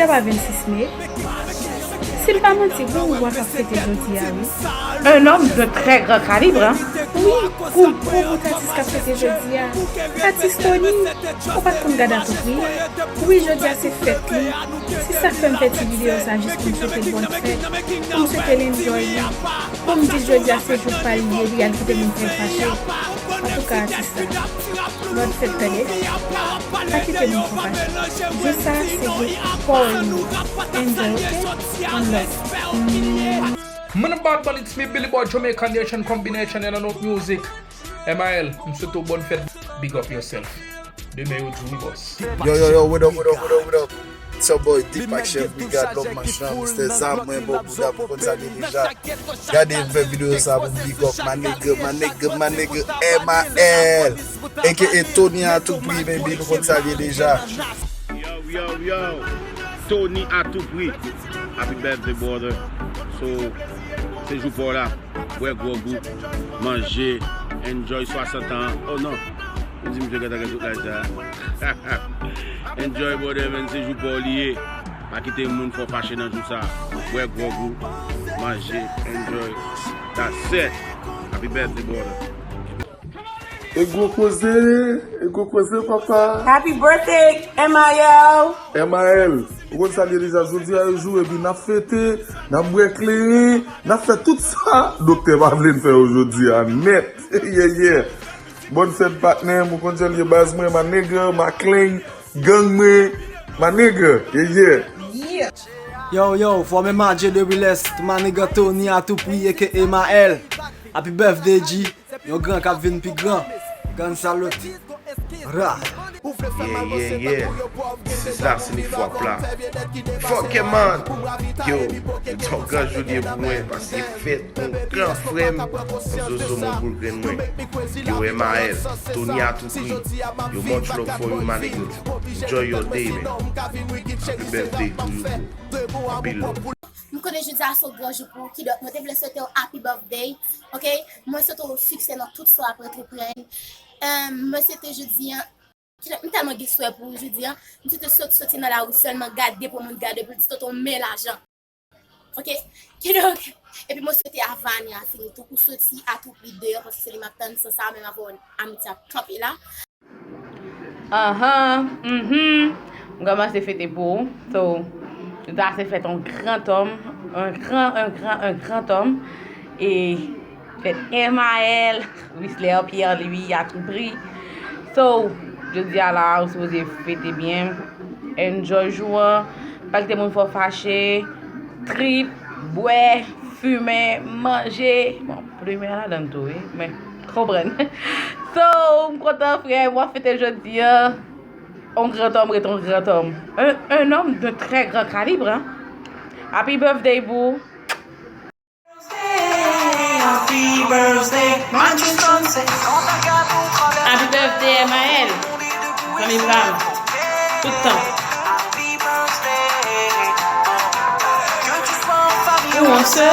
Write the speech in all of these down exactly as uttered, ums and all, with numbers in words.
Jodi a vennsis me. Si m pa manti, gon wa k ap fete jodi a, wi. Un homme de très grand calibre, hein? Wi, gon gwo bout atis k ap fete jodi a. Atis Tony, ou pa t konn gade Atoupri a? Wi, jodi a se fèt li. Se sa k fè m fè ti videyo sa, jis pou m swete l bòn fèt, pou m swete l enjoy li, pou m di l jodi a se jou pa l ye, li al kite moun fè l fache. Antouka, atis sa, bòn fèt, tande. Pa kite moun fè w fache. Jou sa, se jou pa w li ye. Enjoy, ok? One love. Mwah. Mwen nan Bad Bunny, it's me, Billy Boy, Jamaican Nation Combination and a Note Music. M I L, m swete w bòn fèt, big up yourself. Demen yo di wi, boss. Yo, yo, yo, what up, what up, what up, what up? It's your boy Deepak Chef Brigade, Lòm Machan, Mistè Zam, mwen bò bouda, pou konn sa li deja. Gade m fè videyo sa pou m big up, my nigga, my nigga, my nigga, M I L, A K A Tony Atoupri, baby, nou konn sa li deja. Yo, yo, yo, Tony Atoupri. Happy birthday, brother. So, se jou pa w la. Bwè gwòg ou, manje, enjoy swasant an. Oh non, ou di misye gentan gen tout laj sa. Enjoy, brother, man, se jou pa w li ye. Pa kite moun fè w fache nan jou sa. Bwè gwòg ou, manje, enjoy. That's it. Happy birthday, brother. E gwo koze, e gwo koze, papa. Happy birthday, M I L. M I L, ou konn sa l ye deja, jodi a e jou, epi n ap fete, n ap bwè kleren, n ap fè tout sa doktè pa vle n fè yo jodi a nèt. Yeah, yeah. Bòn fèt, patnè m, ou konn jan l ye, baz mwen, my nigga, my clan, gang mwen, my nigga, yeah, yeah. Yo, yo, fòme Madje de Wilès, my nigga Tony Atoupri, A K A M I L. Happy birthday, G. Yon gran k ap vin pi gran. Gran salot. Ra. Yeah, yeah, yeah. Se sa, se li fwap la. Fuck yeah, man. Yo, se yon gran jou li ye pou mwen, paske fèt yon gran frè m, yon zozo, mon boul grenn mwen. Yo, M I L, Tony Atoupri. Yo, much love for you, my nigga. Enjoy your day, man. Happy birthday to you, bro. Anpil love. M konnen jodi a se yon gran jou pou ou, kidonk mwen te vle swete w happy birthday, ok? Mwen swete w siksè nan tout sa w ap antreprann. Em, mwen swete jodi a, kidonk m tèlman gen swè pou ou jodi a, m swete sot-, soti nan lari sèlman gade pou moun gade pou l di tonton men lajan. Ok? Kidonk, epi mwen swete a Vania fini tou, ou soti Atoupri deyò, paske se li m ap tann, san sa menm avè w, amiti ap kanpe la. Ahan, mhm. M kòmanse fete pou ou. So, jodi a se fèt yon gran tòm, yon gran, yon gran, yon gran tòm. E fèt M I L, Wisley Pierre Louis Atoupri. So, jodi a la, ou sipoze fete byen. Enjoy jou an. Pa kite moun fè w fache. Trip, bwè, fimen, manje. Bon, plimen ladan tou, wi. Men, konprann. So, m kontan, frè, w ap fete jodi a. On grand homme ret on grand homme. Un, un homme de très grand calibre, hein. Happy birthday, boo. Happy birthday, Happy birthday, M I L. Zanmi pa m. Tout tan. Ou an sè.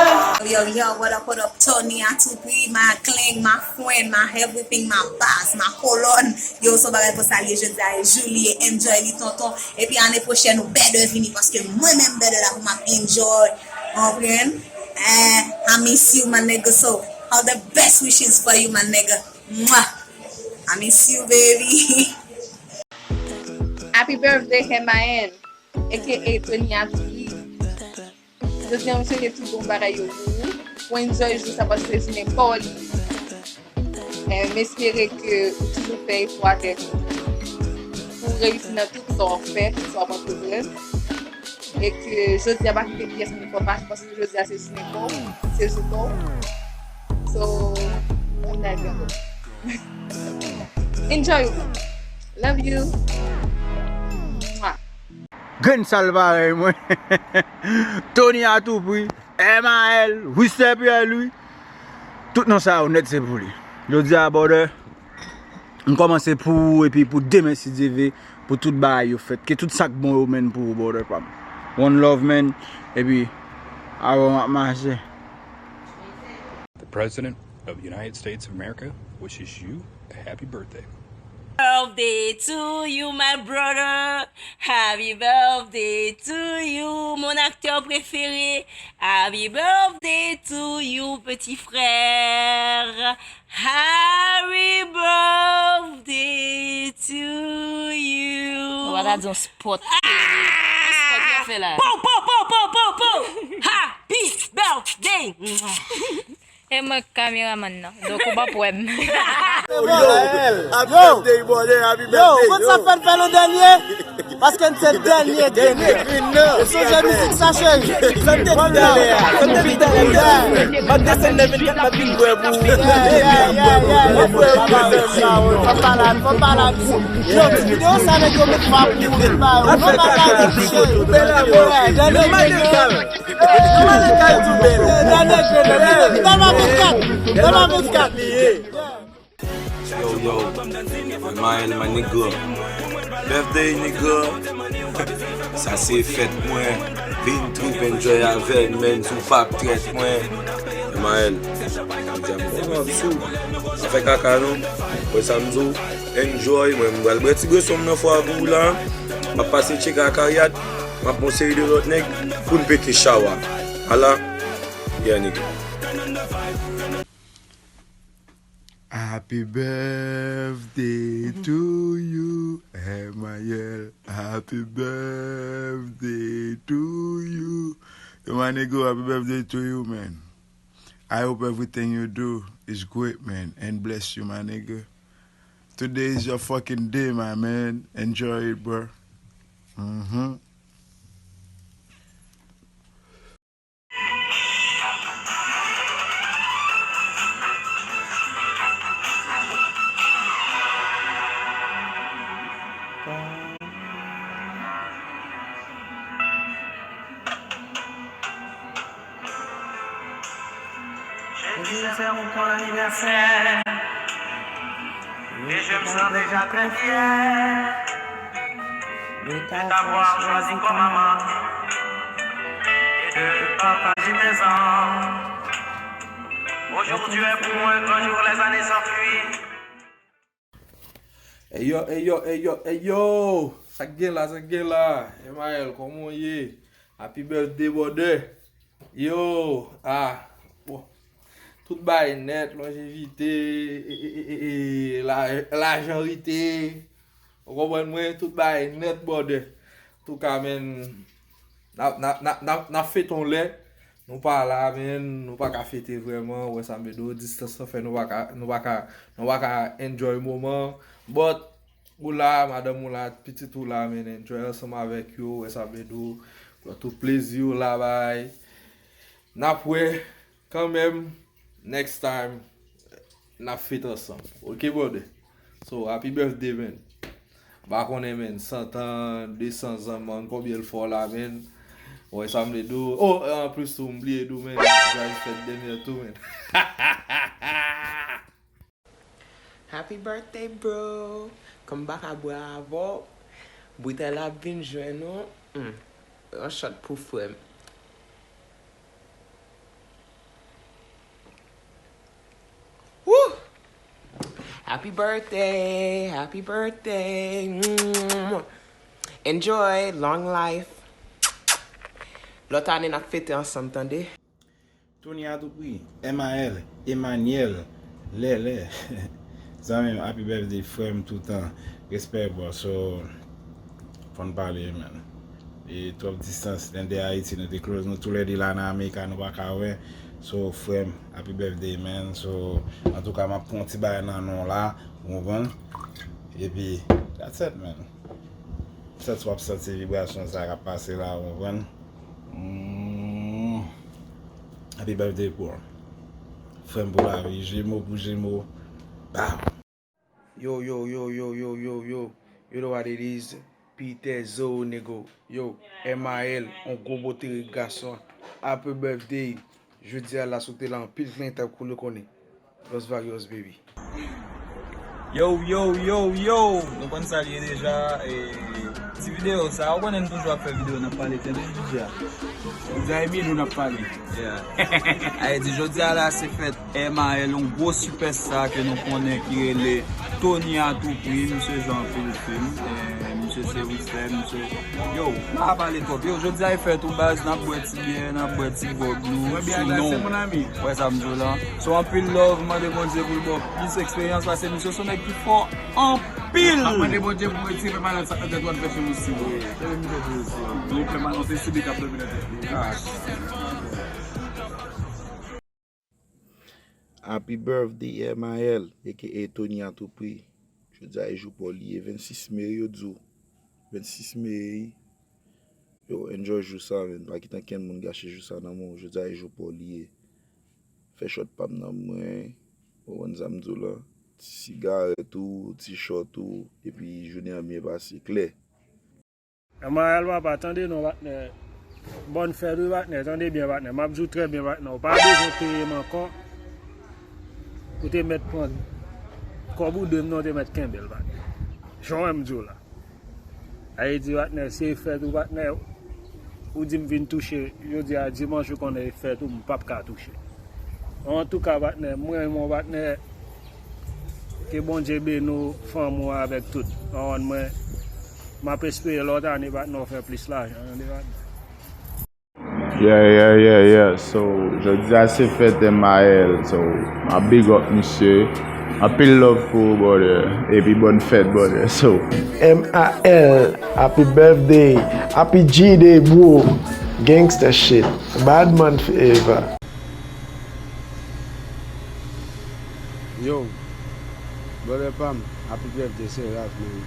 Yo, yo, what up, what up, Tony Atoupri, my clan, my friend, my everything, my baz, my kolòn. Yo, se yon bagay konsa li ye jodi a, e jou li ye, enjoy li, tonton. Epi ane pwochèn, ou better vini, paske mwen menm better la pou m ap enjoy. Ou konprann? Eh, I miss you, my nigga, so all the best wishes for you, my nigga. Mwah! I miss you, baby. Happy birthday, M I L, A K A Tony Atoupri. Jodi a, m swete tout bon bagay yo pou ou. Pou enjoy jou sa, paske se jounen pa w li. Eh, m espere ke ou toujou fè efò avèk ou pou w reyisi nan tout sa w ap fè, tout sa w ap antreprann. E ke jodi a pa kite pyès moun fè w fache, paske jodi a se jounen pa w, se jou pa w. So, enjoy you. Love you. Mwah. Grenn sal parèy mwen. Tony Atoupri, M I L, Wister Pierre Louis. Tout non sa yo nèt se pou li. Jodi a, brother, m kòmanse pou ou epi pou demen si Dye vle, pou tout bagay yo fèt. Ke tout sa k bon yo menn pou ou, brother pa m. One love, man. Epi, avè w m ap mache. The President of the United States of America wishes you a happy birthday. Birthday to you, my brother. Happy birthday to you, mon acteur préféré. Happy birthday to you, petit frère. Happy birthday to you. Ou pa ta di yon spot. Yon spot yo fè la. Po, po, po, po, po, po. Happy birthday. E mwen k kameramann nan. Donk ou p ap wè m. Yo, happy birthday, brother, happy birthday. Yo, konn sa fè n fè nou dènye? Paske n se dènye grenn. Dènye grenn nan. Sonje mizik sa, cheri. Sa m te di talè a. Sa m te di talè a. M ap desann nan vennkat, m ap vin bwè pou ou. Yeah, yeah, yeah, yeah, yeah. Fò m pa la, fò m pa la. Yo, ti videyo sa nèg yo met pa pou ou, pa yo. Fò m pa la, cheri. Yeah, dènye grenn. Yo, yo, yo, M I L, my nigga. Birthday, nigga. Sa se fèt mwen. Vin trip, enjoy avè m, man. Si w pa trèt mwen, M I L, m di a m kontan ap sou. Pa fè kaka non. Wè sa m di w. Enjoy. Mwen, m pral bwè ti bweson m nan fwa pou ou la. M ap pase tcheke a Karyat. M ap pran seri de lòt nèg pou n pete chawa. Ala. Yeah, nigga. Happy birthday to you, M I L. Happy birthday to you. Yo, my nigga, happy birthday to you, man. I hope everything you do is great, man, and bless you, my nigga. Today is your fucking day, my man. Enjoy it, bro. Mm-hmm. Jodi, c'est mon anniversaire. Et je me sens déjà très fier de t'avoir choisi comme maman et de partager tes ans. Aujourd'hui est pour moi un grand jour, les années s'enfuient. Eyo, eyo, eyo, eyo! Sa k gen la, sa k gen la? Emael, kòman w ye? Happy birthday, brother! Yo, ah, bon. Tout bagay nèt, lonjevite, e, e, e, e, e, la, lajanrite. Ou konprann mwen? Tout bagay nèt, brother. Antouka, men, n ap, n ap, n ap, n ap, n ap fete yon lè. Nou pa la, men, nou pa ka fete vrèman. Ou wè sa m vle di w, distans lan fè nou pa ka, nou pa ka, nou pa ka enjoy moman. But, ou la, madanm ou la, pitit ou la, men, enjoy ansanm avèk yo, ou wè sa m vle di w. Pran tout plezi w la bay. N ap wè kanmenm, next time, n ap fete ansanm. Ok, brother? So, happy birthday, man. M pa konnen, man, san tan, de san zan, man, konbyen l fè w la, man. Ou wè sa m vle di w. Oh, anplis tou, m bliye di w, man, jwayez fèt de mè tou, man. Happy birthday, bro. Kòm m pa ka bwè avè w, boutèy la ap vin jwenn ou. Hmm. Yon shot pou frè m. Woo! Happy birthday, happy birthday. Mm. Enjoy, long life. Lòt ane n ap fete ansanm, tande. Tony a tou pri, M A L, Emmanuel, Lèlè. Zanmi m, happy birthday, frè m, toutan. Respè, bro. So, fò n pale, man. E twòp distans, lè n de Ayiti, nou te close, nou toulède la nan America, nou pa ka wè. So, frè m, happy birthday, man. So, antouka, m ap pran yon ti bagay nan non w la, ou konprann? Epi, that's it, man. Santi w ap santi vibrasyon sa k ap pase la, ou konprann? Mm. Happy birthday, bro. Frè m pou lavi, jemo pou jemo. Bam! Yo, yo, yo, yo, yo, yo, yo. You know what it is. Peter Zo, nego. Yo, M A L, on gwo bote gason. Happy birthday. Jodi a la, si w te la, anpil klenn t ap koule konnen. Los Varios, baby. Yo, yo, yo, yo! Nou konn sa l ye deja. E, ti videyo sa, ou konnen n toujou ap fè videyo, n ap pale tèm sijè a. Jodi a e Milou n ap pale. Yeah. Ayiti, jodi a la se fèt M A L, yon gwo sipèsta ke nou konnen ki rele Tony Atoupri. Misye jwe anpil fim. Eh, misye se witfè, misye. Yo, m pa pale twòp. Yo, jodi a e fèt ou baz, n ap bwè ti byè, n ap bwè ti gwòg nou. Mwen byen sou non. Wè sa m di w la. So, anpil love, mande Bondye pou l ba w plis eksperyans, paske misye se yon nèg ki fò anpil. M ap mande Bondye pou retire pèmanan sa nan tèt ou, fè chimoun si bon. Se li misye tou isi. Yon pèmanan se sibi k ap dòmi nan tèt li. Ah. Happy birthday, M I L, A K A Tony Atoupri. Jodi a e jou pa w li ye, vennsis me yo di w. Vennsis me. Yo, enjoy jou sa, man. Pa kite ankenn moun gache jou sa nan men w. Jodi a e jou pa w li ye. Fè chòt pa m nan mwen. Ou konprann sa m di w la? Ti sigarèt ou, ti chòt ou, epi jounen an byen pase. Klè. M A L papa, tande non, patnè. Bòn fèt wi, patnè. Tande byen, patnè. M ap di w trè byen, patnè. Ou pa bezwen peye m ankò. Ou te mèt pran kòb ou de m nan, ou te mèt kenbe l, patnè. Jan w wè m di w la. Ayiti, patnè, se fèt ou, patnè. Ou di m vin touche, jodi a dimanch ou konnen e fèt ou, m p ap ka touche. Antouka, patnè, mwen, mon patnè, ke Bondye beni w, fanmi w avèk tout. Ou konprann mwen, m ap espere lòt ane, patnè, w fè plis lajan, tande, patnè. Yeah, yeah, yeah, yeah. So, jodi a se fèt M I L. So, m ap big up misye. Anpil love pou ou, brother. Epi bòn fèt, brother. So, M I L, happy birthday. Happy G-Day, bro. Gangsta shit. Bad man forever. Yo, brother pa m, happy birthday, se Ralph, man.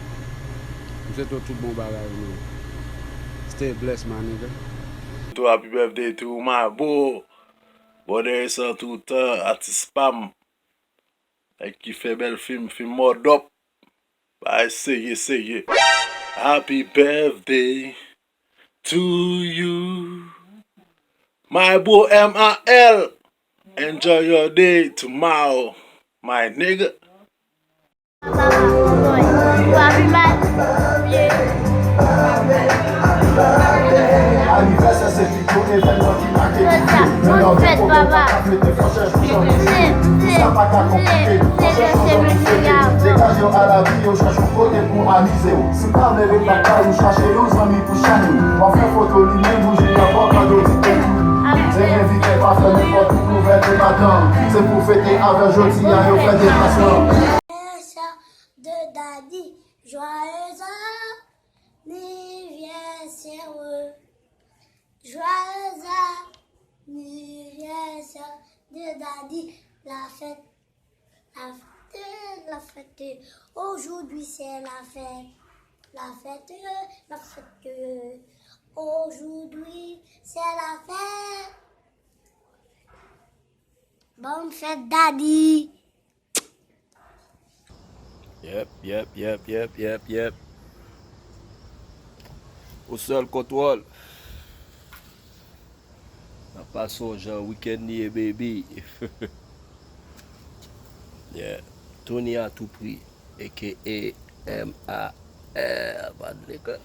M swete w tout bon bagay, man. Stay blessed, my nigga. To happy birthday to you, my bro. Brother e san toutan, atis pa m. Nèg ki fè bèl fim, fim mòdòp. Bagay serye, serye. Happy birthday to you, my bro M I L. Enjoy your day tomorrow, my nigga. Papa, boy, ou pa pi mal. Anivèsè se pi gwo evènman ki make. Jodi a, bòn fèt, papa. Se, se, se, se, se, se, se, se, Degaje w a lavi, yo chèche yon kote pou amize w. Si w pa vle ret lakay ou, chache yon zanmi pou chaje w. W ap fè foto li menm bouje ankò kado ti tèt ou. Se envite pa fè nenpòt ou ouvè te matan. Se pou fete avè jodi a yo fè deplasman. Anniversaire de Daddy, joyeux anniversaire. Joyeux anniversaire de Daddy, la fête, la fête, la fête. Aujourd'hui c'est la fête, la fête, la fête. Aujourd'hui c'est la fête. Bonne fête, Daddy. Yep, yep, yep, yep, yep, yep. Ou sèl kontwòl. N ap pase w jan wikenn li ye, baby. Yeah. Tony Atoupri, A K A M A R, bad nigga.